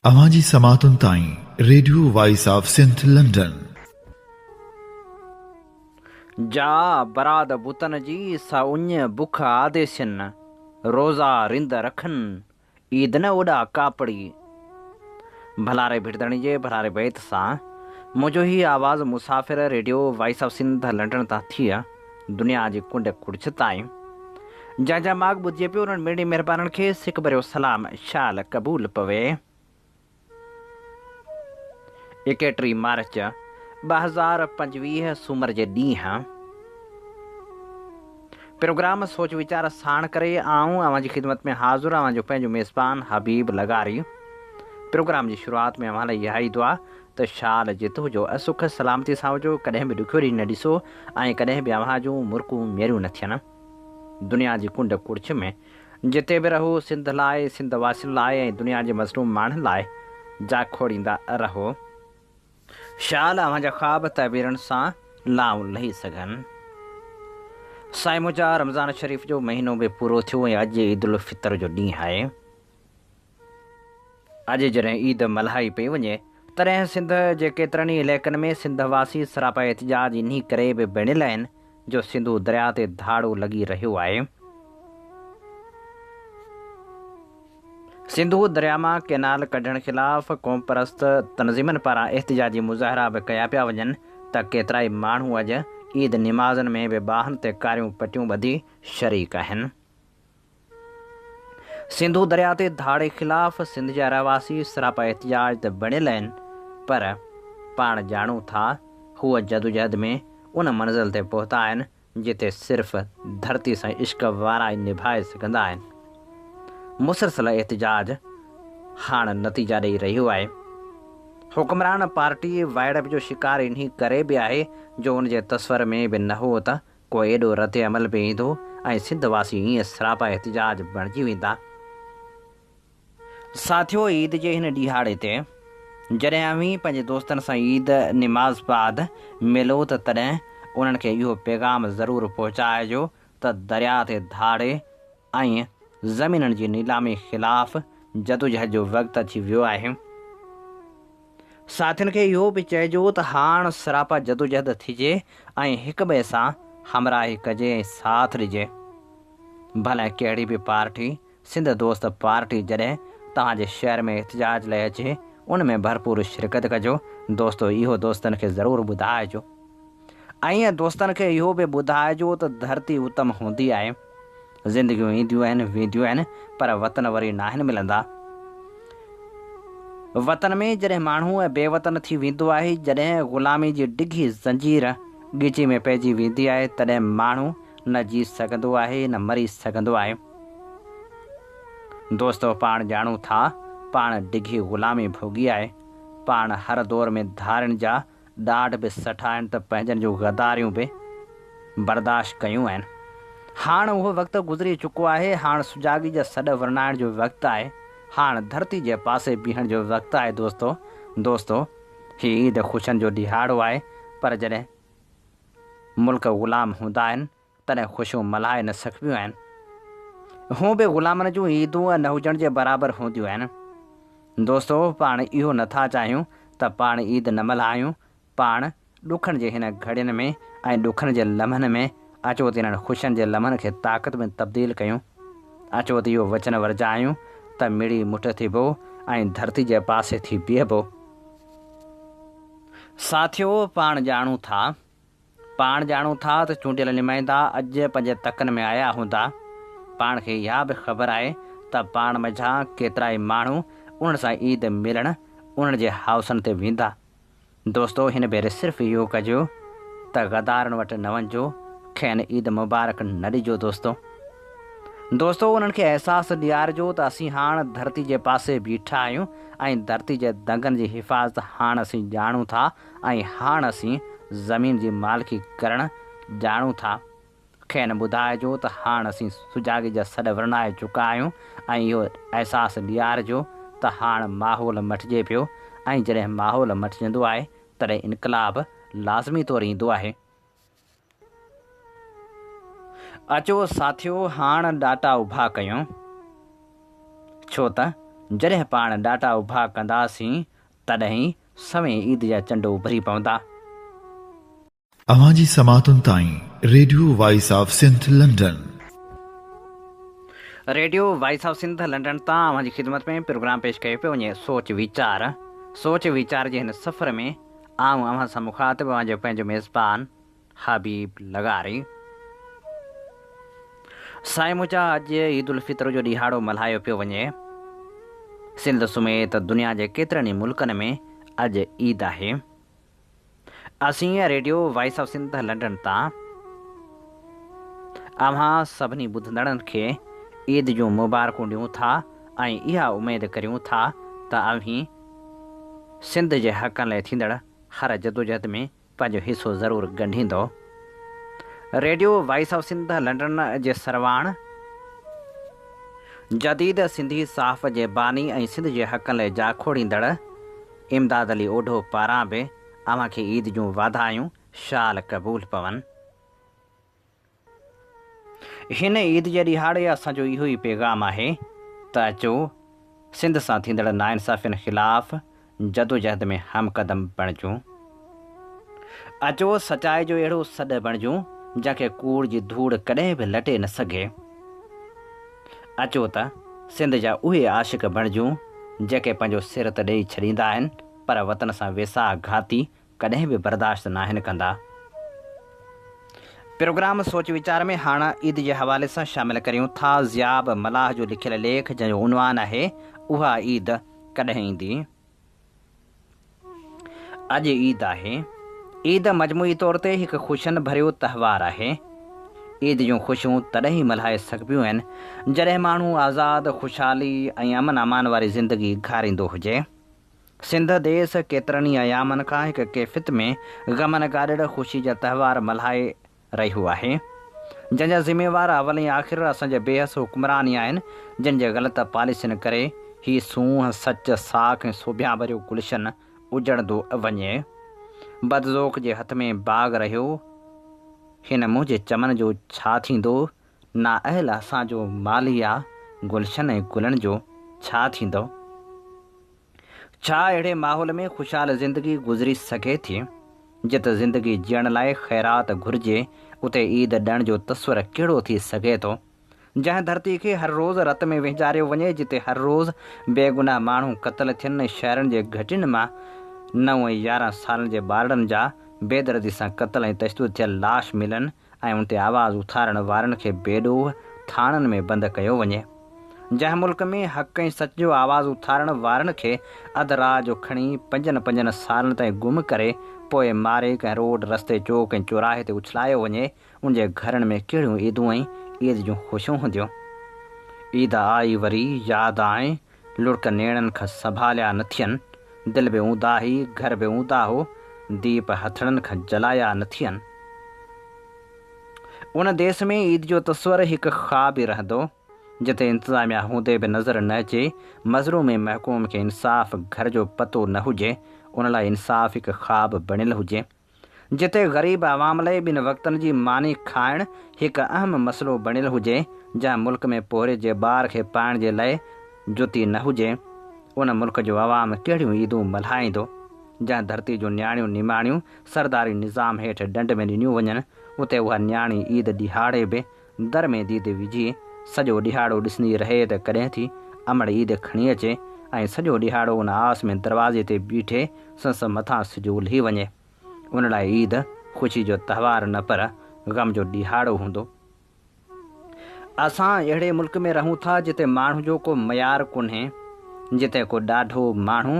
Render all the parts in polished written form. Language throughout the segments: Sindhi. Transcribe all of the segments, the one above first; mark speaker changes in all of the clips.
Speaker 1: اوهان جي سماعتن تائين radio voice of Sindh London.
Speaker 2: جا براد بتن جي سا اڃ بک آديسين، روزا رند رکن، عيد نه اڏا ڪاپڙي. ڀلاري ڀٽ ڌڻي جي ڀلاري بيت سان منهنجو هي آواز مسافر radio voice of Sindh London تان ٿي دنيا جي ڪنڊ ڪڙڇ تائين جنهن جا ماڳ ٻڌجي پيو انهن مڙني مهربانن کي سڪ ڀريو سلام شال قبول پوي. ايڪيٽري مارچ 2025 سومر جي ڏينهن پروگرام سوچ ويچار ساڻ ڪري آئون اوهان جي خدمت ۾ حاضر اوهان جو پنهنجو ميزبان حبيب لغاري پروگرام جي شروعات ۾ اوهان لاء اها ئي دعا ته شال جت هجو ۽ سک سلامتي سان هجو، ڪڏهن به ڏکيو ڏينهن نه ڏسو ۽ ڪڏهن به اوهان جون مرڪون ميريون نه ٿين. دنيا جي ڪنڊ ڪڙڇ ۾ جتي به رهو، سنڌ لاء، سنڌ واسين لاء ۽ دنيا جي مظلوم ماڻهن لاء جاکوڙيندا رهو. شال اوهان جا خواب تعبيرن سان لائون لهي سگهن. سائين منهنجا رمضان شريف جو مهينو به پورو ٿيو ۽ اڄ عيدالفطر جو ڏينهن آهي. اڄ جڏهن عيد ملهائي پئي وڃي، تڏهن سنڌ جي ڪيترن ئي علائقن ۾ سنڌ واسي سراپا احتجاج انهي ڪري به بڻيل آهن جو سنڌو درياء تي ڌاڙو لڳي رهيو آهي. سنڌو درياء مان ڪئنال ڪڍڻ خلاف قومپرست تنظيمن پاران احتجاجي مظاهرا به ڪيا پيا وڃن ته ڪيترائي ماڻهو اڄ عيد نمازن ۾ به ٻانهن تي ڪاريون پٽيون ٻڌي شريڪ آهن. سنڌو درياء تي ڌاڙي خلاف سنڌ جا رهواسي سراپا احتجاج ته بڻيل آهن پر پاڻ ڄاڻون ٿا هو جدوجهد ۾ ان منزل تي پهتا آهن جتي صرف ڌرتي سان عشق وارا ئي نڀائي سگهندا آهن. مسلسل احتجاج هاڻ نتيجا ڏئي رهيو آهي. حڪمران پارٽي وائڙپ جو شڪار انهي ڪري به آهي جو ان جي تصور ۾ به نه هو ته ڪو ايڏو رد عمل به ايندو ۽ سنڌ واسي ائين سراپا احتجاج بڻجي ويندا. ساٿيو عيد جي هن ڏيهاڙي تي جڏهن اوهين پنهنجي دوستن سان عيد نماز بعد ملو ته تڏهن انهن کي اهو پيغام ضرور پهچائجو ته درياء تي ڌاڙي ۽ زمينن جي نيلامي خلاف جدوجهد جو وقت اچي ويو آهي. ساٿين کي اهو به چئجو ته هاڻ سراپا جدوجهد ٿجي ۽ هڪٻئي سان همراهي ڪجي ۽ ساٿ ڏجي. ڀلي ڪهڙي به پارٽي، سنڌ دوست پارٽي جڏهن توهان جي شهر ۾ احتجاج لئه اچي ان ۾ ڀرپور شرڪت ڪجو دوستو اهو دوستن کي ضرور ٻڌائجو. ۽ دوستن کي اهو به ٻڌائجو ته ڌرتي اتم هوندي آهي. زندگيون اينديون آهن وينديون آهن پر وطن وري ناهن ملندا. وطن ۾ جڏهن ماڻهو بي وطن ٿي ويندو آهي، جڏهن غلامي جي ڊگهي زنجير ڳچي ۾ پئجي ويندي آهي تڏهن ماڻهو نه جي سگهندو آهي نه مري سگهندو آهي. دوستو پاڻ ڄاڻون ٿا پاڻ ڊگهي غلامي ڀوڳي آهي. پاڻ هر دور ۾ ڌارين جا ڏاڍ به سٺا آهن ته پنهنجن جون غداريون به برداشت ڪيون آهن. هاڻ اهو وقت گذري چڪو آهي، هاڻ سجاڳي جا سڏ ورنائڻ جو وقت آهي، هاڻ ڌرتي جي پاسي بيهڻ جو وقت آهي دوستو، دوستو! هي عيد خوشين جو ڏهاڙو آهي پر جڏهن ملڪ غلام هوندا آهن تڏهن خوشيون ملهائي نه سگهبيون آهن. هونء به غلامن جون عيدون نه هجڻ جي برابر هونديون آهن. دوستو پاڻ اهو نه ٿا چاهيون ته پاڻ عيد نه ملهايون، پاڻ ڏکن جي هن گهڙين ۾ ۽ ڏکن جي لمحن ۾ اچو ته انهن خوشين جي لمحن کي طاقت ۾ تبديل ڪيون. اچو ته اهو وچن ورجايون ته مڙي مٺ ٿيبو ۽ ڌرتي جي پاسي ٿي بيهبو. ساٿيو پاڻ ڄاڻون ٿا پاڻ ڄاڻون ٿا ته چونڊيل نمائندا اڄ پنهنجي تڪن ۾ آيا هوندا. پاڻ کي اها به خبر آهي ته پاڻ منجهان ڪيترائي ماڻهو انهن سان عيد ملڻ انهن جي هائوسن تي ويندا. دوستو هن ڀيري صرف اهو ڪجو ته غدارن وٽ نه وڃجو، کين عيد مبارڪ نه ڏجو دوستو. دوستو انهن کي احساس ڏيارجو ته اسين هاڻ ڌرتي جي پاسي بيٺا آهيون ۽ ڌرتي جي دنگن جي حفاظت هاڻ اسين ڄاڻون ٿا ۽ هاڻ اسين زمين جي مالڪي ڪرڻ ڄاڻون ٿا. کين ٻڌائجو ته هاڻ اسين سجاڳي جا سڏ ورنائي چڪا آهيون ۽ اهو احساس ڏيارجو ته هاڻ ماحول مٽجي پيو ۽ جڏهن ماحول مٽجندو آهي تڏهن انقلاب لازمي طور ايندو آهي. اچو ساٿيو هاڻ ڏاٽا اڀا ڪيون، ڇو ته جڏهن پاڻ ڏاٽا اڀا ڪنداسين، تڏهن ئي سوين عيد جا چنڊ اڀري پوندا.
Speaker 1: اوهان جي سماعتن تائين radio voice of Sindh London.
Speaker 2: Radio voice of Sindh London تان اوهان جي خدمت ۾ پروگرام پيش ڪيو پيو وڃي سوچ ويچار سوچ ويچار جي هن سفر ۾ آئون اوهان سان مخاطب اوهان جو پنهنجو ميزبان حبيب لغاري. سائين منهنجا اڄ عيد الفطر جو ڏهاڙو ملهايو پيو وڃي. سنڌ سميت دنيا جي ڪيترن ئي ملڪن ۾ اڄ عيد آهي. اسين radio voice of Sindh London تان اوهان سڀني ٻڌندڙن کي عيد جون مبارڪون ڏيون ٿا ۽ اها اميد ڪريون ٿا ته اوهين سنڌ جي حقن لاء ٿيندڙ هر جدوجهد ۾ پنهنجو حصو ضرور ڳنڍيندو. Radio voice of Sindh London جي سرواڻ، جديد سنڌي صحافت جي باني ۽ سنڌ جي حقن لاء جاکوڙيندڙ امداد علي اوڍو پاران به اوهان کي عيد جون واڌايون شال قبول پون. هن عيد جي ڏهاڙي اسان جو اهو ئي پيغام آهي ته اچو سنڌ سان ٿيندڙ ناانصافين خلاف جدوجهد ۾ هم قدم بڻجون. اچو سچائي جو اهڙو سڏ بڻجون جنهن کي ڪوڙ جي ڌوڙ ڪڏهن به لٽي نه سگهي. اچو ته سنڌ جا اهي عاشق بڻجون جيڪي پنهنجو سر ته ڏيئي ڇڏيندا آهن پر وطن سان ويساهه گهاتي ڪڏهن به برداشت ناهن ڪندا. پروگرام سوچ ويچار ۾ هاڻ عيد جي حوالي سان شامل ڪريون ٿا ضياب ملاح جو لکيل ليک جنهن جو عنوان آهي اها عيد ڪڏهن ايندي؟ اڄ عيد آهي. عيد مجموعي طور تي هڪ خوشين ڀريو تهوار آهي. عيد جون خوشيون تڏهن ئي ملهائي سگهبيون آهن جڏهن ماڻهو آزاد، خوشحالي ۽ امن امان واري زندگي گهاريندو هجي. سنڌ ديس ڪيترن ئي ايامن کان هڪ ڪيفيت ۾ غمن گاڏڙ خوشي جا تهوار ملهائي رهيو آهي. جنهن جا ذميوار اول ۽ آخر اسان جا بي حس حڪمران ئي آهن، جن جي غلط پاليسين ڪري هي سونهن، سچ، ساک ۽ سوڀيا ڀريو گلشن اجڙندو وڃي. بدذوق جي هٿ ۾ باغ رهيو، هن منهنجي چمن جو ڇا ٿيندو، نااهل اسان جو مالهي آ، گلشن ۽ گلن جو ڇا ٿيندو. ڇا اهڙي ماحول ۾ خوشحال زندگي گذري سگهي ٿي؟ جت زندگي جيئڻ لاء خيرات گهرجي، اتي عيد ڏڻ جو تصور ڪهڙو ٿي سگهي ٿو؟ جنهن ڌرتي کي هر روز رت ۾ وهنجاريو وڃي، جتي هر روز بيگناهه ماڻهو قتل ٿين ۽ شهرن جي گهٽين مان نو ۽ 11 سالن جي ٻارڙن جا بيدردي سان قتل ۽ تشدد ٿيل لاش ملن ۽ ان تي آواز اٿارڻ وارن کي بيڏوهه ٿاڻن ۾ بند ڪيو وڃي. جنهن ملڪ ۾ حق ۽ سچ جو آواز اٿارڻ وارن کي اڌ راهه جو کڻي پنجن پنجن سالن تائين گم ڪري پوء ماري ڪنهن روڊ رستي چوڪ ۽ چوراهي تي اڇلايو وڃي ان جي گهرن ۾ ڪهڙيون عيدون ۽ عيد جون خوشيون هونديون. عيد آئي وري ياد آئين لڙڪ نيڻن کان سنڀاليا نه ٿين، دل به اونداهي، گهر به اونداهو، ديپ هٿڙن کان جلايا نه ٿين. ان ديس ۾ عيد جو تصور هڪ خواب ئي رهندو، جتي انتظاميا هوندي به نظر نه اچي، مظلوم ۽ محڪوم کي انصاف گهر جو پتو نه هجي، ان لاء انصاف هڪ خواب بڻيل هجي. جتي غريب عوام لئه ٻن وقتن جي ماني کائڻ هڪ اهم مسئلو بڻيل هجي، جنهن ملڪ ۾ پورهيت جي ٻار کي پائڻ جي لئه جتي نه هجي، ان ملڪ جو عوام ڪهڙيون عيدون ملهائيندو؟ جنهن ڌرتي جون نياڻيون نماڻيون سرداري نظام هيٺ ڏنڊ ۾ ڏنيون وڃن، اتي اها نياڻي عيد ڏهاڙي به در ۾ ديد وجهي سڄو ڏهاڙو ڏسندي رهي ته ڪڏهن ٿي امڙ عيد کڻي اچي ۽ سڄو ڏهاڙو ان آس ۾ دروازي تي بيٺي سنس مٿان سج الهي وڃي. ان لاء عيد خوشي جو تهوار نه پر غم جو ڏهاڙو هوندو. اسان اهڙي ملڪ ۾ رهون ٿا جتي ماڻهو جو ڪو معيار ڪونهي، جتي ڪو ڏاڍو ماڻهو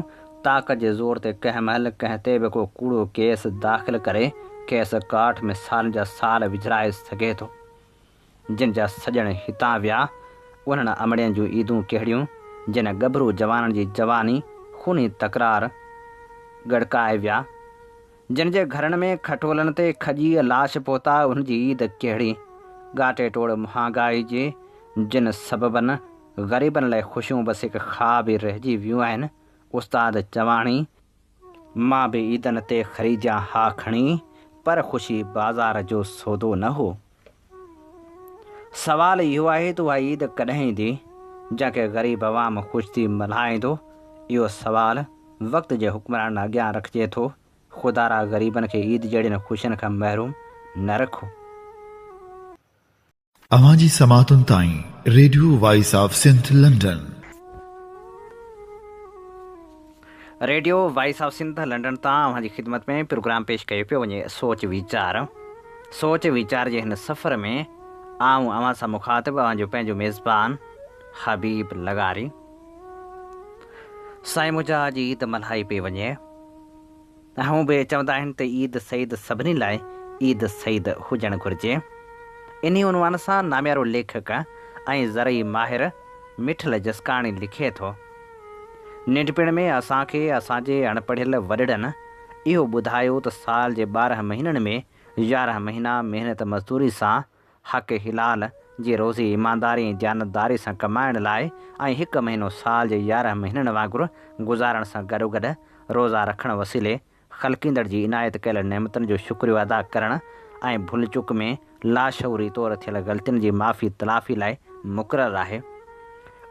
Speaker 2: طاقت جي زور تي ڪنهن مهل ڪنهن تي به ڪو ڪوڙو ڪيس داخل ڪري کيس ڪاٺ ۾ سالن جا سال وجهرائي سگهي ٿو. جن جا سڄڻ هتان ويا، انهن امڙين جون عيدون ڪهڙيون، جن ڳڀرو جوانن جي جواني خوني تڪرار ڳڙڪائي ويا. جن جي گهرن ۾ کٽولن تي کڄيء لاش پهتا، انهن جي عيد ڪهڙي؟ ڳاٽي ٽوڙ مهانگائي جي جن سببن غريبن لاء خوشيون بس هڪ خواب ئي رهجي ويون آهن، استاد چواڻي، مان به عيدن تي خريديان ها کڻي، پر خوشي بازار جو سودو نه هو. سوال اهو آهي ته اها عيد ڪڏهن ايندي؟ جنهن کي غريب عوام خوش ٿي ملهائيندو؟ اهو سوال وقت جي حڪمرانن اڳيان رکجي ٿو. خدارا غريبن کي عيد جهڙين خوشين کان محروم نه رکو.
Speaker 1: اوهان جي سماعتن تائين radio voice of Sindh London.
Speaker 2: Radio voice of Sindh London تان اوهان جي خدمت ۾ پروگرام پيش ڪيو پيو وڃي سوچ ويچار سوچ ويچار جي هن سفر ۾ آئون اوهان سان مخاطب اوهان جو پنهنجو ميزبان حبيب لغاري سائين منهنجا اڄ عيد ملهائي پئي وڃي هونء به چوندا آهن ته عيد سعيد سڀني لاء عيد سعيد هجڻ گهرجي. انهي عنوان سان ناميارو ليکڪ ۽ زرعي ماهر مٺل جسڪاڻي لکي ٿو، ننڍپڻ ۾ اسان کي اسان جي اڻپڙهيل وڏڙن اهو ٻڌايو ته سال جي 12 مهينن ۾ 11 مهينا محنت مزدوري سان حق حلال جي روزي ايمانداري ۽ ديانتداري سان ڪمائڻ لاء ۽ هڪ مهينو سال جي 11 مهينن وانگر گذارڻ سان گڏوگڏ روزا رکڻ وسيلي خلقيندڙ جي عنايت ڪيل نعمتن جو شڪريو ادا ڪرڻ ۽ ڀل چڪ ۾ لاشعوري طور ٿيل غلطين جي معافي تلافي لاء مقرر آهي.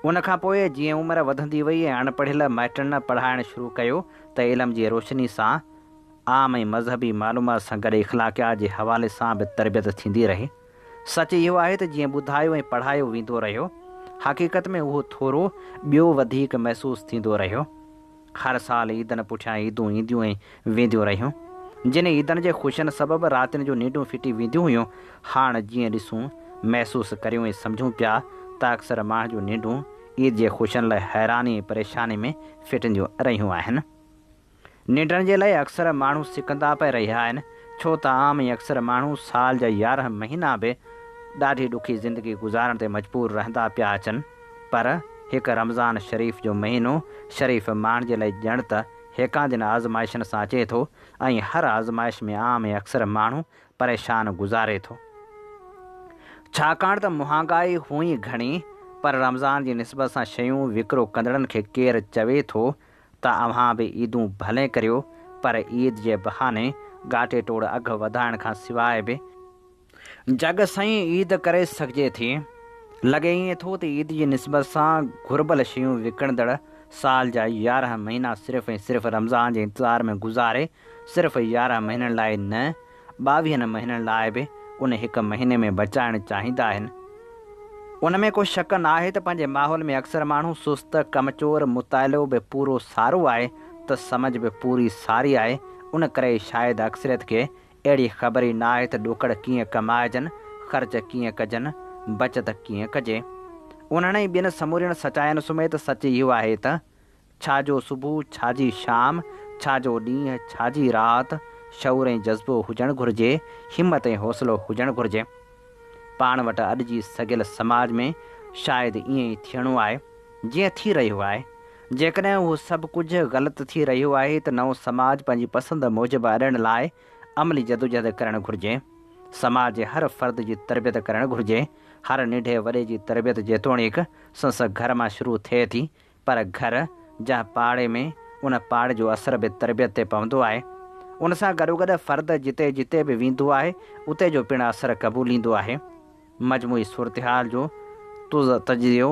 Speaker 2: ان کان پوء جيئن عمر وڌندي وئي ۽ اڻپڙهيل مائٽن پڙهائڻ شروع ڪيو ته علم جي روشني سان عام ۽ مذهبي معلومات سان گڏ اخلاقيات جي حوالي سان به تربيت ٿيندي رهي. سچ اهو آهي ته جيئن ٻڌايو ۽ پڙهايو ويندو رهيو، حقيقت ۾ اهو ٿورو ٻيو وڌيڪ محسوس ٿيندو رهيو. هر سال عيدن پٺيان عيدون اينديون ۽ وينديون رهيون. جن عيدن جي خوشين سبب راتين جون ننڊون ڦٽي وينديون هيون، هاڻ جيئن ڏسون، محسوس ڪريون ۽ سمجهون پيا ته اڪثر ماڻهن جون ننڊون عيد جي خوشين لاء حيراني ۽ پريشاني ۾ ڦٽنديون رهيون آهن. ننڊڻ جي لاء اڪثر ماڻهو سڪندا پئي رهيا آهن، ڇو ته عام ۽ اڪثر ماڻهو سال جا 11 مهينا به ڏاڍي ڏکي زندگي گذارڻ تي مجبور رهندا پيا اچن، پر هڪ رمضان شريف جو مهينو شريف ماڻهن جي لاء ڄڻ ته هيڪاندين آزمائشن سان اچي ٿو ۽ هر آزمائش ۾ عام ۽ اڪثر ماڻهو پريشان گذاري ٿو. ڇاڪاڻ ته مهانگائي هونئن گهڻي، پر رمضان جي نسبت سان شيون وڪرو ڪندڙن کي ڪير چوي ٿو ته اوهان به عيدون ڀلين ڪريو پر عيد جي بهاني ڳاٽي ٽوڙ اگهه وڌائڻ کان سواء به جڳ سائين عيد ڪري سگهجي ٿي. لڳي ائين ٿو ته عيد جي نسبت سان گهربل شيون وڪڻندڙ سال جا 11 مهينا صرف ۽ صرف رمضان جي انتظار ۾ گذاري صرف 11 مهينن لاء نه ٻاويهن مهينن لاء به ان هڪ مهيني ۾ بچائڻ چاهيندا آهن. ان ۾ ڪو شڪ ناهي ته پنهنجي ماحول ۾ اڪثر ماڻهو سست، ڪمچور، مطالعو به پورو سارو آهي ته سمجهه به پوري ساري آهي، ان ڪري ئي شايد اڪثريت کي اهڙي خبر ئي ناهي ته ڏوڪڙ ڪيئن ڪمائجن، خرچ ڪيئن ڪجن، بچت ڪيئن ڪجي. انهن ۽ ٻين سمورين سچاين سميت سچ اهو آهي ته ڇا جو صبح، ڇا جي شام، ڇا جو ڏينهن، ڇا جي رات، شعور ۽ جذبو هجڻ گهرجي، همت ۽ حوصلو هجڻ گهرجي. پاڻ وٽ اڄ جي سگهيل سماج ۾ شايد ائين ئي ٿيڻو آهي، جيئن ٿي رهيو آهي. جيڪڏهن اهو سڀ ڪجهه غلط ٿي رهيو آهي ته نئون سماج پنهنجي پسند موجب اڏڻ لاء عملي جدوجهد ڪرڻ گهرجي. سماج جي هر فرد جي تربيت ڪرڻ گهرجي. هر ننڍي وڏي جي تربيت جيتوڻيڪ سنس گهر مان شروع ٿئي ٿي پر گهر جنهن پاڙي ۾ ان پاڙي جو اثر به تربيت تي پوندو آهي. ان سان گڏوگڏ فرد جتي جتي به ويندو آهي اتي جو پڻ اثر قبوليندو آهي. مجموعي صورتحال جو تز تجزيو،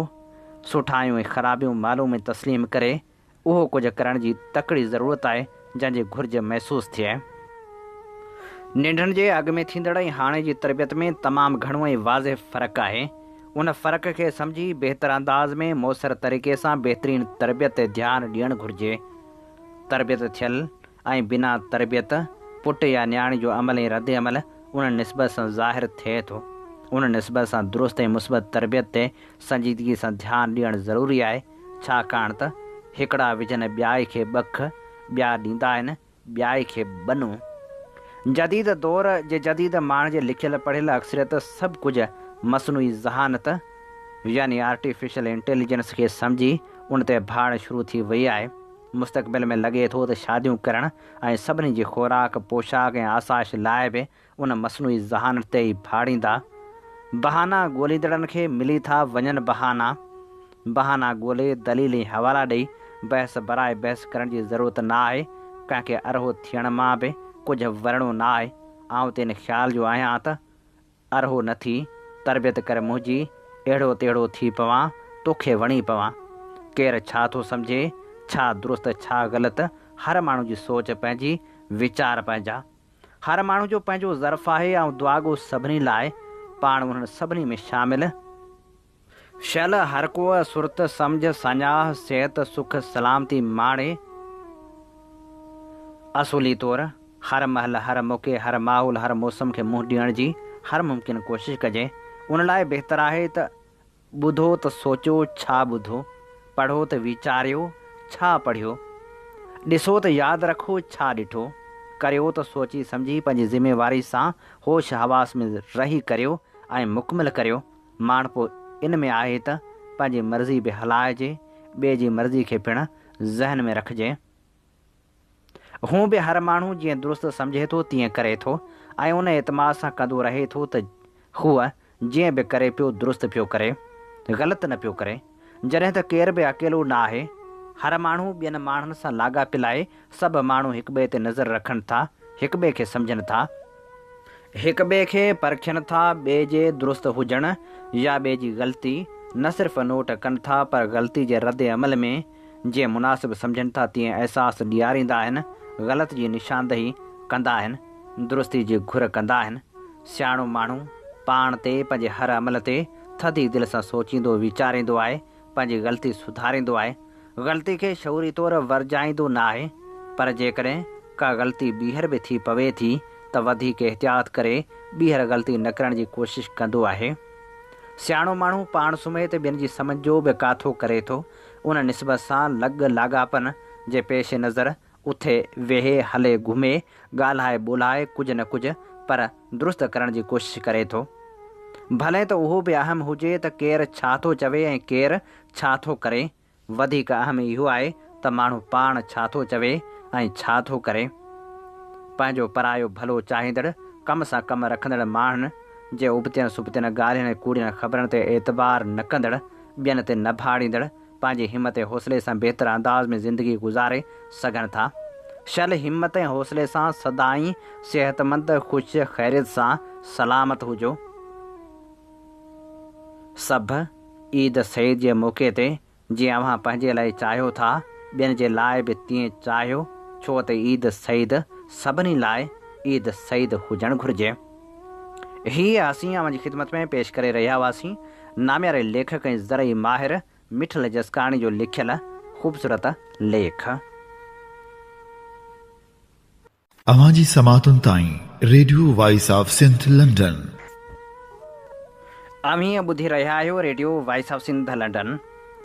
Speaker 2: سٺايون ۽ خرابيون معلوم ۽ تسليم ڪري اهو ڪجهه ڪرڻ جي تڪڙي ضرورت آهي جنهن جي گهرج محسوس ٿئي. ننڍن جي اڳ ۾ ٿيندڙ ۽ هاڻي جي تربيت ۾ تمام گهڻو ۽ واضح فرق آهي. ان فرق کي سمجهي بهتر انداز ۾ موثر طريقي سان بهترين تربيت تي ڌيان ڏيڻ گهرجي. تربيت ٿيل ۽ بنا تربيت پٽ يا نياڻي جو عمل ۽ رد عمل ان نسبت سان ظاهر ٿئي ٿو. ان نسبت سان درست ۽ مثبت تربيت تي سنجيدگي سان ڌيان ڏيڻ ضروري آهي. ڇاڪاڻ ته هڪڙا وجهن ٻيائي کي ٻک، ٻيا ڏيندا آهن ٻيائي کي ٻنو. جديد دور جي جديد ماڻهن جي لکيل پڙهيل اڪثريت سڀ ڪجهه مصنوعي ذهانت يعني آرٽيفيشل انٽيليجنس کي سمجهي ان تي ڀاڙڻ شروع ٿي وئي آهي. مستقبل ۾ لڳي ٿو ته شاديون ڪرڻ ۽ سڀني جي خوراڪ، پوشاڪ ۽ آسائش لاء به ان مصنوعي ذهانت تي ئي ڀاڙيندا. بهانا ڳوليندڙن کي ملي ٿا وڃن بهانا. بهانا ڳولي، دليل ۽ حوالا ڏئي بحث براء بحث ڪرڻ جي ضرورت نه آهي. ڪنهن کي ارهو ٿيڻ مان به ڪجهه ورڻو نه آهي. آئون ته ان خيال جو آهيان ته ارهو نه ٿي، تربيت ڪر منهنجي، اهڙو تهڙو ٿي پوان توکي وڻي پوان. ڪير ڇا ٿو سمجهي، ڇا درست ڇا غلط، هر ماڻهو جي سوچ پنهنجي، ويچار پنهنجا. هر ماڻهو جو پنهنجو ظرف آهي، آئون دعاڳو سڀني لاء، پاڻ انهن سڀني ۾ شامل. شل هر ڪو سرت، سمجهه، ساڃاهه، صحت، سک، سلامتي ماڻي. اصولي طور هر مهل، هر موقعي، هر ماحول، هر موسم کي منهن ڏيڻ جي هر ممڪن ڪوشش ڪجي. ان لاء بهتر آهي ته ٻڌو ته سوچيو ڇا ٻڌو، پڙهو ته ويچاريو ڇا پڙهيو، ڏسو ته ياد رکو ڇا ڏٺو، ڪريو ته سوچي سمجهي پنهنجي ذميواري سان هوش حواس ۾ رهي ڪريو ۽ مڪمل ڪريو. ماڻهپو ان ۾ آهي ته پنهنجي مرضي به هلائجي، ٻئي جي مرضي کي پڻ ذهن ۾ رکجي. هونء به هر ماڻهو جيئن درست سمجهي ٿو تيئن ڪري ٿو ۽ ان اعتماد سان ڪندو رهي ٿو ته هو جيئن به ڪري پيو درست پيو ڪري، غلط نه پيو ڪري. جڏهن ته ڪير به اڪيلو نه آهي. هر ماڻهو ٻين ماڻهن سان لاڳاپيل آهي، سڀ ماڻهو هڪٻئي تي نظر رکن ٿا، هڪٻئي کي سمجهن ٿا، هڪٻئي کي پرکين ٿا، ٻئي جي درست هجڻ يا ٻئي جي غلطي نه صرف نوٽ ڪن ٿا پر غلطي جي رد عمل ۾ جيئن مناسب سمجهن ٿا تيئن احساس ڏياريندا آهن، غلط جي نشاندهي ڪندا آهن، درستي جي گهر ڪندا آهن. سياڻو ماڻهو پاڻ تي، پنهنجي هر عمل تي ٿڌي دل سان سوچيندو ويچاريندو آهي، پنهنجي غلطي سڌاريندو آهي. غلطي کي شعوري طور ورجائيندو نه آهي، پر جيڪڏهن ڪا غلطي ٻيهر به ٿي پوي ٿي ته وڌيڪ احتياط ڪري ٻيهر غلطي نه ڪرڻ جي ڪوشش ڪندو آهي. سياڻو ماڻهو پاڻ سميت ٻين جي سمجهه جو به ڪاٿو ڪري ٿو. ان نسبت سان لڳ لاڳاپن جي پيش نظر اٿي، ويهي، هلي، گهمي، ڳالهائي ٻولهائي ڪجهه نه ڪجهه پر درست ڪرڻ جي ڪوشش ڪري ٿو. ڀلي ته اهو به اهم هجي ته ڪير ڇا ٿو چوي ۽ ڪير ڇا ٿو ڪري، وڌيڪ اهم اهو آهي ته ماڻهو پاڻ ڇا ٿو چوي ۽ ڇا ٿو ڪري. پنهنجو پرايو ڀلو چاهيندڙ، ڪم سان ڪم رکندڙ ماڻهن جي ابتين سبتين ڳالهين ۽ ڪوڙين خبرن تي اعتبار نه ڪندڙ، ٻين تي نه ڀاڙيندڙ، پنهنجي همت ۽ حوصلي سان بهتر انداز ۾ زندگي گذاري سگهن ٿا. شل همت ۽ حوصلي سان سدائين صحتمند، خوش، خيريت سان سلامت هجو. سڀ، عيد سعيد جي موقعي تي جيئن اوهان پنهنجي لاء چاهيو ٿا، ٻين جي لاء به تيئن چاهيو، ڇو ته عيد سعيد سڀني لاء عيد سعيد هجڻ گهرجي. هيء اسين اوهان جي خدمت ۾ پيش ڪري رهيا هئاسين نامياري ليکڪ ۽ زرعي ماهر مٺل جسڪاڻي جو لکيل خوبصورت ليک.
Speaker 1: اوهان جي سماعتن تائين radio voice of Sindh London.
Speaker 2: اوهين ٻڌي رهيا آهيو radio voice of Sindh London.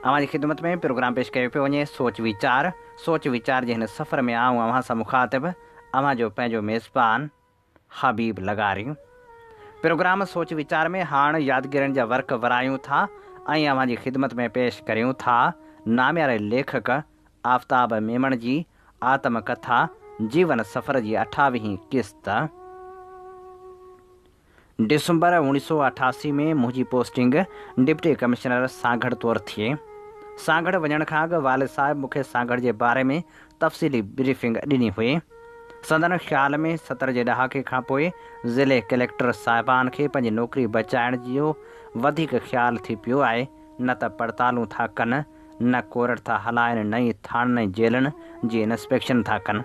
Speaker 2: اوهان جي خدمت ۾ پروگرام پيش ڪيو پيو وڃي سوچ ويچار. سوچ ويچار جي هن سفر ۾ آئون اوهان سان مخاطب اوهان جو پنهنجو ميزبان حبيب لغاري. پروگرام سوچ ويچار ۾ هاڻ يادگيرين جا ورق ورايون ٿا ۽ اوهان جي خدمت ۾ پيش ڪريون ٿا نامياري ليکڪ آفتاب ميمڻ جي آتم ڪٿا جيون سفر جي اٺاويهين قسط. ڊسمبر 1988 ۾ منهنجي پوسٽنگ ڊپٽي ڪمشنر سانگهڙ طور ٿي. سانگهڙ وڃڻ کان اڳ والد صاحب مون کي سانگهڙ جي باري ۾ تفصيلي بريفنگ ڏني هئي. سندن خيال ۾ 70 جي ڏهاڪي کان پوء ضلعي ڪليڪٽر صاحبان کي پنهنجي نوڪري بچائڻ جو وڌيڪ خيال ٿي پيو آهي، نه ته پڙتالون ٿا ڪن، نه ڪورٽ ٿا هلائن نه ئي ٿاڻن ۽ جيلن جي انسپيڪشن ٿا ڪن.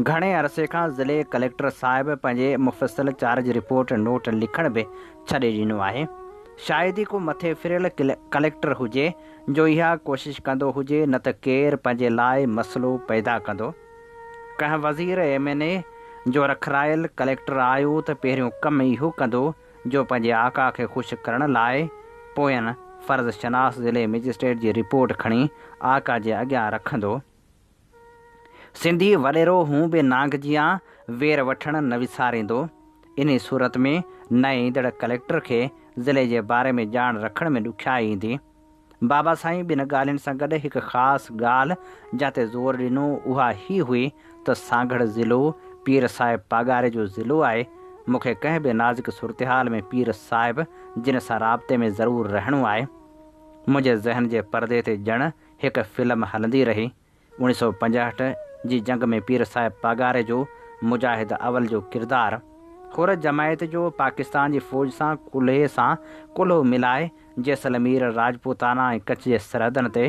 Speaker 2: گهڻي عرصي کان ضلعي ڪليڪٽر صاحب پنهنجي مفصل چارج رپورٽ نوٽ لکڻ به ڇڏي ڏنو آهي. شايد ئي ڪو مٿي ڦريل ڪليڪٽر هجي جو اها ڪوشش ڪندو هجي نه ته ڪير پنهنجي لاء مسئلو پيدا ڪندو. ڪنهن وزير ايم اين اي جو رکرايل ڪليڪٽر آيو ته پهريون ڪم اهو ڪندو جو پنهنجي آقا کي خوش ڪرڻ لاء پوين فرض شناس ضلعي مئجسٽريٽ جي رپورٽ کڻي آقا جي اڳيان رکندو. سنڌي وڏيرو هون به نانگ جيان وير وٺڻ نه وساريندو. انهي صورت ۾ نئين ايندڙ ڪليڪٽر کي ضلعي جي باري ۾ ڄاڻ رکڻ ۾ ڏکيائي ايندي. بابا سائين ٻين ڳالهين سان گڏ هڪ خاص ڳالهه جنهن تي زور ڏنو اها هي هئي ته سانگهڙ ضلعو پير صاحب پاڳاري جو ضلعو آهي، مون کي ڪنهن به نازڪ صورتحال ۾ پير صاحب جن سان رابطي ۾ ضرور رهڻو آهي. منهنجي ذهن جي پردي تي ڄڻ هڪ فلم هلندي رهي. 1965 جي جنگ ۾ پير صاحب پاڳاري جو مجاهد اول جو ڪردار، حر جماعت جو پاڪستان جي فوج سان ڪلهي سان ڪلهو ملائي جيسلمير، راجپوتانا ۽ ڪڇ جي سرحدن تي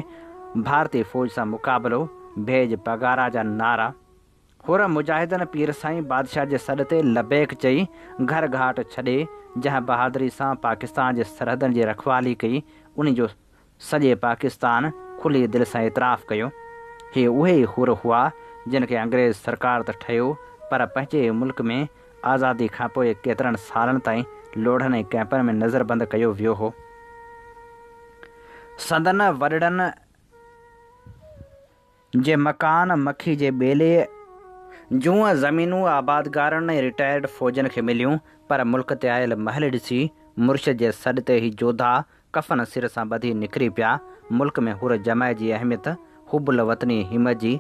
Speaker 2: ڀارتي فوج سان مقابلو، ڀيڄ پگارا جا نعرا. حر مجاهدن پير سائين بادشاهه جي سڏ تي لبيڪ چئي گهر گهاٽ ڇڏي جنهن بهادري سان پاڪستان جي سرحدن جي رکوالي ڪئي انهي جو سڄي پاڪستان کلي دل سان اعتراف ڪيو. هي اهي ئي حر هئا جن کي انگريز سرڪار ته ٺهيو پر پنهنجي ئي ملڪ ۾ آزادي کانپوء ڪيترن سالن تائين لوڙهن ۽ ڪئمپن ۾ نظربند ڪيو ويو هو. سندن وڏڙن جي مڪان مکي جي ٻيلي جون زمينون آبادگارن ۽ رٽائرڊ فوجين کي مليون پر ملڪ تي آيل مهل ڏسي مرشد جي سڏ تي هي جوڌا ڪفن سر سان ٻڌي نڪري پيا، ملڪ ۾ حر جماعت جي اهميت حب الوطني همت جي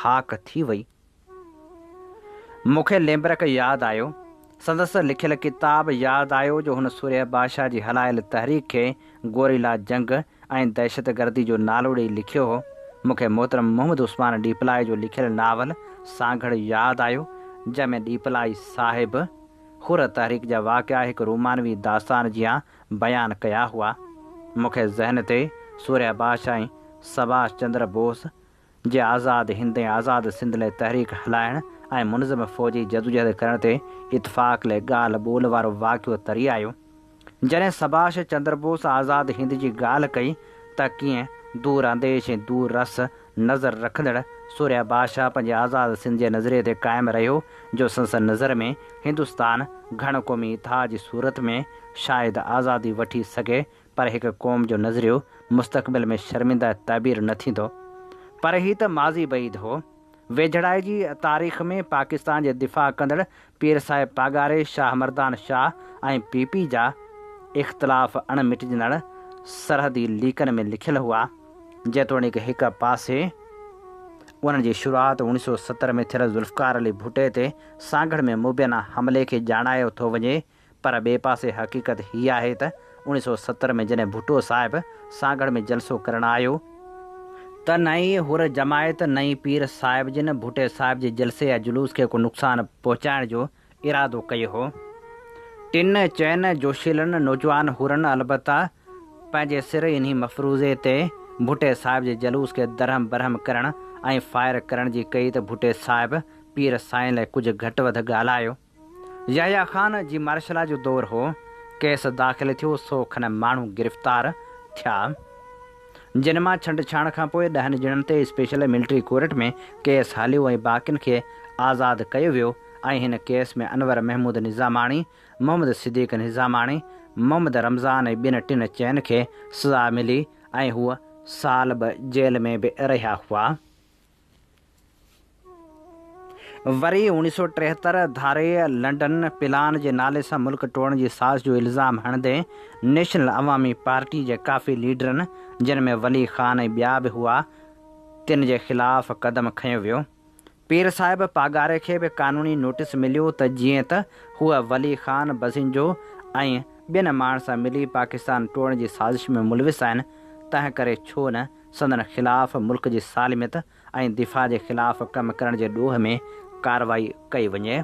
Speaker 2: هاڪ ٿي وئي. مون کي ليمبرڪ ياد آيو. سندس لکيل ڪتاب ياد آيو جو هن سورهيه بادشاهه جي هلايل تحريڪ کي گوريلا جنگ ۽ دهشتگردي جو نالو ڏئي لکيو هو. مون کي محترم محمد عثمان ڏيپلائي جو لکيل ناول سانگهڙ ياد آيو، جنهن ۾ ڏيپلائي صاحب حر تحريڪ جا واقعا هڪ رومانوي داستان جيان بيان ڪيا هئا. مون کي ذهن تي سورهيه بادشاهه ۽ سڀاش چندر بوس جي آزاد هند ۽ آزاد سنڌ لئه تحريڪ هلائڻ ۽ منظم فوجي جدوجهد ڪرڻ تي اتفاق لئه ڳالهه ٻولهه وارو واقعو تري آيو. جڏهن سڀاش چندر بوس آزاد هند جي ڳالهه ڪئي ته ڪيئن دور انديش ۽ دور رس نظر رکندڙ سورهيه بادشاهه پنهنجي آزاد سنڌ جي نظريي تي قائم رهيو جو سندس نظر ۾ هندستان گهڻ قومي اتحاد جي صورت ۾ شايد آزادي وٺي سگهي پر هڪ قوم جو نظريو مستقبل ۾ شرمنده تعبير نه ٿيندو. پر هي ته ماضي بعيد هو. ويجهڙائي جي تاريخ ۾ پاڪستان جي دفاع ڪندڙ پير صاحب پاڳاري، شاهه مردان شاهه ۽ پي پي جا اختلاف اڻ مٽجندڙ سرحدي ليڪن ۾ لکيل هئا. جيتوڻيڪ هڪ پاسي انهن جي شروعات 1970 ۾ ٿيل ذوالفقار علي ڀٽي تي سانگهڙ ۾ مبينا حملي کي ڄاڻايو ٿو وڃي پر ٻئي پاسي حقيقت هيء آهي ته 1970 ۾ جڏهن ڀٽو صاحب سانگهڙ ۾ جلسو ڪرڻ آيو ته نه ئي حر جماعت نه ئي پير صاحب جن ڀٽي صاحب جي جلسي يا جلوس کي ڪو نقصان پهچائڻ جو ارادو ڪيو هو. ٽن چئن جوشيلن نوجوان حرن البته پنهنجي سر انهي مفروضي تي ڀٽي صاحب جي جلوس کي درهم برهم ڪرڻ ۽ فائر ڪرڻ جي ڪئي ته ڀٽي صاحب پير سائين لاء ڪجهه گهٽ وڌ ڳالهايو. يحيٰ خان جي مارشلا جو دور هو. ڪيس داخل ٿيو، سو کن ماڻهو گرفتار ٿيا. جن مان ڇنڊ ڇاڻ کان پوء ڏهن ڄڻن تي اسپيشل ملٽري ڪورٽ ۾ ڪيس هليو ۽ باقين کي آزاد ڪيو ويو ۽ هن ڪيس ۾ انور محمود نظاماڻي، محمد صديق نظاماڻي، محمد رمضان ۽ ٻين ٽن چئن کي سزا ملي ۽ هو سال ٻه جيل ۾ به رهيا هئا. وري 1973 ڌاري لنڊن پلان جي نالي سان ملڪ ٽوڙڻ جي سازش جو الزام هڻندي نيشنل عوامي پارٽي جي ڪافي ليڊرن جن ۾ ولي خان ۽ ٻيا به هئا تن جي خلاف قدم کنيو ويو. پير صاحب پاڳاري کي به قانوني نوٽيس مليو ته جيئن ته هو ولي خان بزنجو ۽ ٻين ماڻهن سان ملي پاڪستان ٽوڙڻ جي سازش ۾ ملوث آهن تنهن ڪري ڇو نه سندن خلاف ملڪ جي سالميت ۽ دفاع جي خلاف ڪم ڪرڻ جي ڏوهه ۾ ڪارروائي ڪئي وڃي.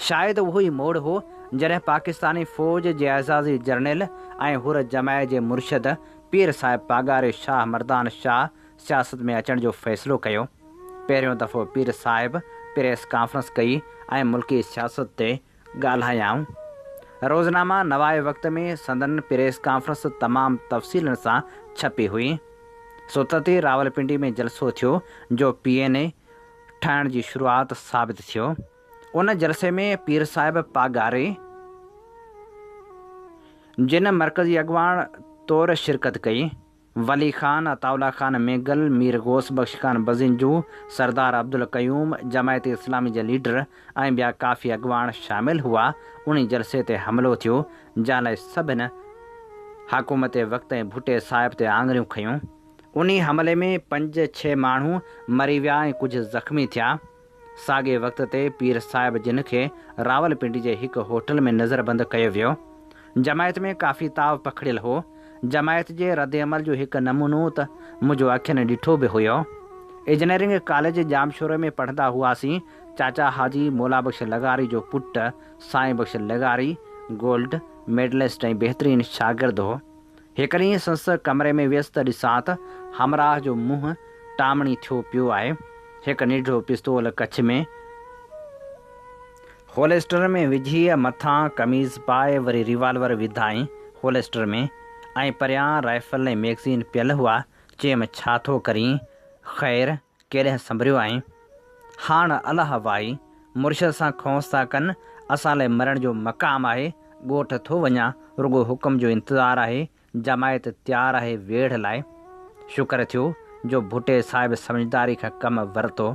Speaker 2: شايد اهو ئي موڙ هو جڏهن پاڪستاني فوج جي اعزازي جرنيل ۽ حر جماعت جي مرشد پير صاحب پاڳاري شاهه مردان شاهه سياست ۾ اچڻ جو فيصلو ڪيو. پهريون دفعو پير صاحب پريس ڪانفرنس ڪئي ۽ ملڪي سياست تي ڳالهايائون. روزنامه نواء وقت ۾ سندن پريس ڪانفرنس تمام تفصيلن سان ڇپي هئي. ستت ئي راولپنڊي ۾ جلسو ٿيو جو پي اين اي ٺاهڻ جي شروعات ثابت ٿيو. ان جلسي ۾ پير صاحب پاڳاري جن مرڪزي اڳواڻ طور شرڪت ڪئي. ولي خان، عطاء الله خان مينگل، مير غوث بخش خان بزنجو، سردار عبدالقيوم، جماعت اسلامي جا ليڊر ۽ ٻيا ڪافي اڳواڻ شامل هئا، انهي جلسي تي حملو ٿيو، جنهن لاء سڀن حڪومت وقت ۽ ڀٽي صاحب تي آڱريون کنيون. انهي حملي ۾ پنج ڇهه ماڻهو مري ويا ۽ ڪجهه زخمي ٿيا. ساڳئي وقت تي پير صاحب جن کي راولپنڊي جي هڪ هوٽل ۾ نظربند ڪيو ويو. جماعت ۾ ڪافي تاء پکڙيل هو. جماعت جي ردعمل جو هڪ نمونو ته منهنجو اکين ڏٺو به هيو. انجنيئرنگ ڪاليج ڄامشوري ۾ پڙهندا هئاسين. چاچا حاجي مولا بخش لغاري جو پٽ سائين بخش لغاري گولڊ ميڊلسٽ ۽ بهترين شاگرد هو. هڪ ڏينهن سندس ڪمري ۾ ويس ته ڏسان ته همراهه جو منهن ٽامڻي ٿيو پيو آهي. هڪ ننڍڙو پستول ڪڇ ۾، هولسٽر ۾ وجهي مٿان قميص پائي وري ريوالور وڌائين هولسٽر ۾ ۽ پريان رائفل ۽ ميگزين پيل هئا. چيم ڇا ٿو ڪرين؟ خير ڪيڏانهن سنڀريو آهين؟ هاڻ الله وائي، مرشد سان کونس ٿا ڪن، اسان لاء مرڻ جو مقام آهي، ڳوٺ ٿو وڃان، رڳو حڪم جو انتظار آهي، جماعت تيار آهي ويڙهه لاء. شڪر ٿيو جو ڀٽي صاحب سمجهداري کان ڪم ورتو.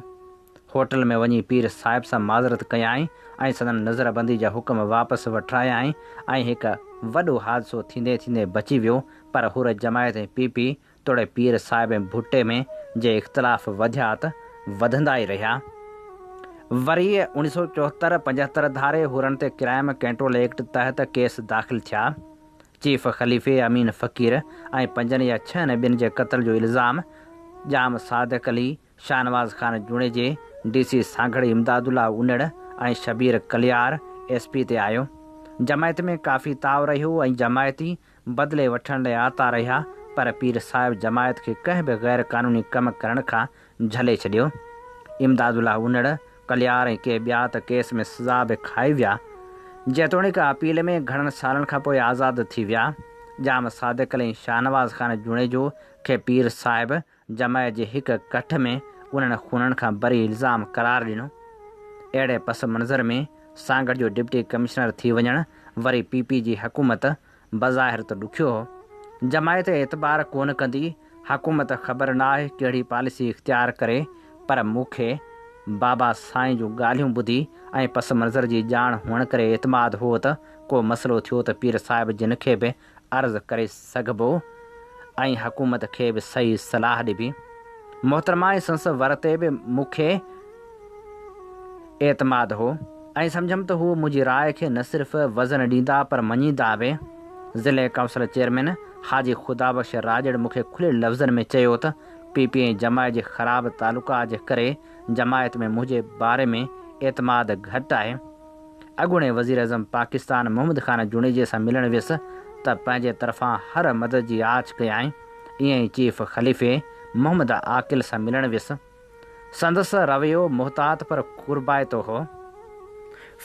Speaker 2: هوٽل ۾ وڃي پير صاحب سان معذرت ڪيائين ۽ سندن نظربندي جا حڪم واپس وٺرايائين ۽ هڪ وڏو حادثو ٿيندي ٿيندي بچي ويو پر حر جماعت ۽ پي پي توڙي پير صاحب ۽ ڀٽي ۾ جي اختلاف وڌيا ته وڌندا ئي رهيا. وري اوڻيهه سؤ چوهتر پنجهتر ڌاري حرن تي ڪرائيم ڪنٽرول ايڪٽ تحت ڪيس داخل ٿيا. چيف خليفي امين فقير ۽ پنجن يا ڇهن ٻين جي قتل جو الزام ڄام صادق علي، شاهنواز خان جوڻيجي، ڊي سي سانگهڙ امداد الله انڙ ۽ شبير ڪليار ايس پي تي آيو. جماعت ۾ ڪافي تاء رهيو ۽ جماعتي بدلي وٺڻ لاء آتا رهيا پر پير صاحب جماعت کي ڪنهن به غير قانوني ڪم ڪرڻ کان جهلي ڇڏيو. امداد الله انڙ، ڪليار ۽ ڪي ٻيا ته ڪيس ۾ سزا به کائي ويا. جيتوڻيڪ اپيل ۾ گهڻن سالن کان پوء آزاد ٿي ويا. ڄام صادق علي ۽ شاهنواز خان جوڻيجو کي پير صاحب جماعت جي هڪ ڪٺ ۾ انهن خونن کان بري الزام قرار ڏنو. اهڙي پس منظر ۾ سانگهڙ جو ڊپٽي ڪمشنر ٿي وڃڻ وري پي پي جي حڪومت بظاهر ته ڏکيو هو. جماعت اعتبار ڪونه ڪندي، حڪومت خبر ناهي ڪهڙي پاليسي اختيار ڪري پر مون کي بابا سائين جون ڳالهيون ٻڌي ۽ پس منظر جي ڄاڻ هئڻ ڪري اعتماد هو ته ڪو مسئلو ٿيو ته پير صاحب جن کي به عرض ڪري سگهبو ۽ حڪومت کي به صحيح صلاح ڏبي. محترمه ۽ سندس ور تي به مون کي اعتماد هو ۽ سمجهيم ته هو منهنجي راء کي نه صرف وزن ڏيندا پر مڃيندا به. ضلعي ڪائونسل چيئرمين حاجي خدا بخش راڄڙ مون کي کليل لفظن ۾ چيو ته پي پي ۽ جماعت جي خراب تعلقات جي ڪري جماعت ۾ منهنجي باري ۾ اعتماد گهٽ آهي. اڳوڻي وزيراعظم پاڪستان محمد خان جوڻيجي سان ملڻ ويس ته پنهنجي طرفان هر مدد جي آڇ ڪيائين. ائين ئي چيف خليفي محمد عاقل سان ملڻ ويس. سندس رويو محتاط پر قربائتو هو.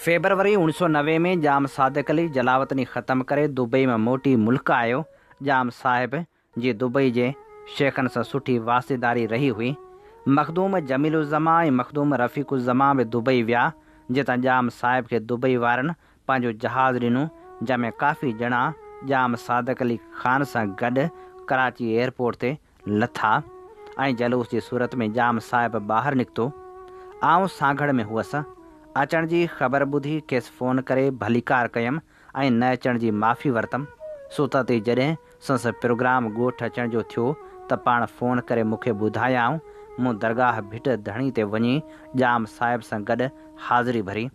Speaker 2: فيبروري 1990 ۾ ڄام صادق علي جلاوطني ختم ڪري دبئي مان موٽي ملڪ آيو. ڄام صاحب جي دبئي جي شيخن سان سٺي واسطيداري رهي هئي. مخدوم جميل الزمان ۽ مخدوم رفيق الزمان به دبئي ويا، جتان ڄام صاحب کي دبئي وارن پنهنجو جهاز ڏنو، جنهن ۾ ڪافي ڄڻا ڄام صادق علي خان سان گڏ ڪراچي ايئرپورٽ تي لٿا ۽ جلوس جي صورت ۾ ڄام صاحب ٻاهر نڪتو. آئون سانگهڙ ۾ هئس. اچڻ جي خبر ٻڌي کيس فون ڪري ڀليڪار ڪيم ۽ نه اچڻ جي معافي ورتم. ستت ئي جڏهن سندس پروگرام ڳوٺ اچڻ جو ٿيو ته پاڻ فون ڪري مون کي ٻڌايائون. مون درگاهه ڀٽ ڌڻي تي وڃي ڄام صاحب سان گڏ حاضري ڀري.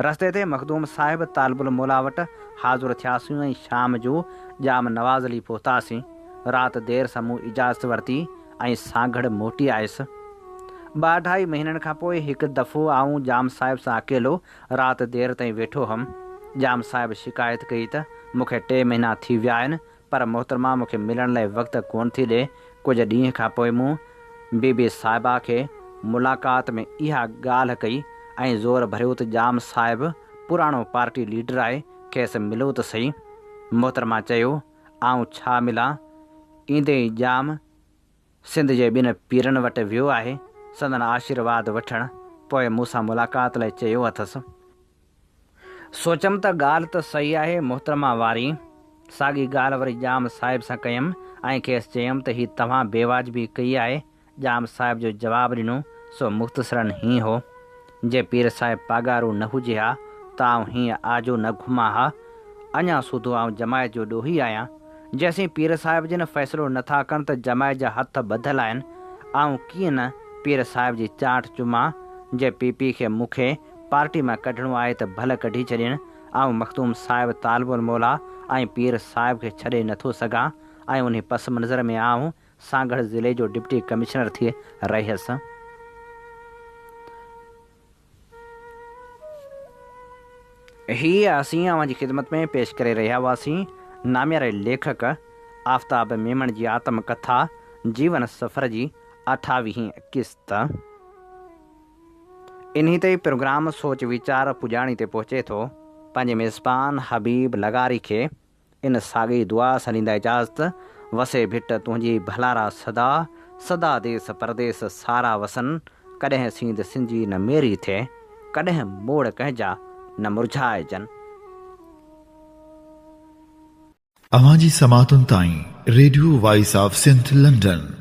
Speaker 2: رستي تي مخدوم صاحب طالب الموليٰ وٽ حاضر ٿياسون ۽ شام جو ڄام نواز علي پهتاسين. رات دير سان مون اجازت ورتي ۽ سانگهڙ موٽي آيس. ٻه اڍائي مهينن کان پوء هڪ دفعو آئون ڄام صاحب سان اڪيلو رات دير تائين ويٺو هئم. ڄام صاحب شڪايت ڪئي ته مون کي ٽي مهينا ٿي ويا آهن پر محترمه مون کي ملڻ لاء وقت ڪونه ٿي ڏئي. ڪجهه ڏينهن کان پوء مون بي بي صاحبه کي ملاقات ۾ اها ڳالهه ڪئي ۽ زور ڀريو ته ڄام صاحب پراڻو پارٽي ليڊر آهي کيس ملو ته سهي. محترمه چيو آئون ڇا ملان؟ ايندي ئي ڄام سنڌ جي ٻن پيرن وٽ ويو آهي، سندن آشيرواد وٺڻ، پوء مون سان ملاقات لاء چيو اٿس. سوچيم ته ڳالهه ته صحيح آهي محترمه واري. ساڳي ڳالهه وري ڄام صاحب سان ڪيم ۽ کيس چيم ته هي توهان بيواجبي ڪئي آهي. ڄام صاحب جو جواب ڏنو سو مختصراً هيئن هو، جي پير صاحب پاڳارو نه هجي ها ته آئون هيئن آجو نه گهمان ها. اڃا سوڌو آئون جماعت جو ڏوهي آهيان. جيسين پير صاحب جن فيصلو نه ٿا ڪن ته جماعت جا هٿ ٻڌل آهن، آئون ڪيئن نه پير صاحب جي چانٺ چمان، جي پي پي کي مون کي پارٽي مان ڪڍڻو آهي ته ڀل ڪڍي ڇڏين، آئون مخدوم صاحب طالب الموليٰ ۽ پير صاحب کي ڇڏي نه ٿو سگهان ۽ انهي پس منظر ۾ آئون سانگهڙ ضلعي جو ڊپٽي ڪمشنر ٿي رهيس. هي اسين اوهان جي خدمت ۾ پيش ڪري رهيا هئاسين نامياري ليکڪ آفتاب ميمڻ جي آتم ڪٿا جيون سفر جي اٺاويهين قسط. انهي تي ئي پروگرام سوچ ويچار پڄاڻي تي پهچي ٿو. پنهنجي ميزبان حبيب لغاري کي ان ساڳي دعا سان ڏيندا اجازت، وسي ڀٽ تنهنجي ڀلارا سدا، سدا ديس پرديس سارا وسن، ڪڏهن سينڌ سنجي نه ميري ٿئي، ڪڏهن موڙ ڪنهن جا نه مرجهائجن.
Speaker 1: اوهان جي سماعتن تائين radio voice of Sindh London.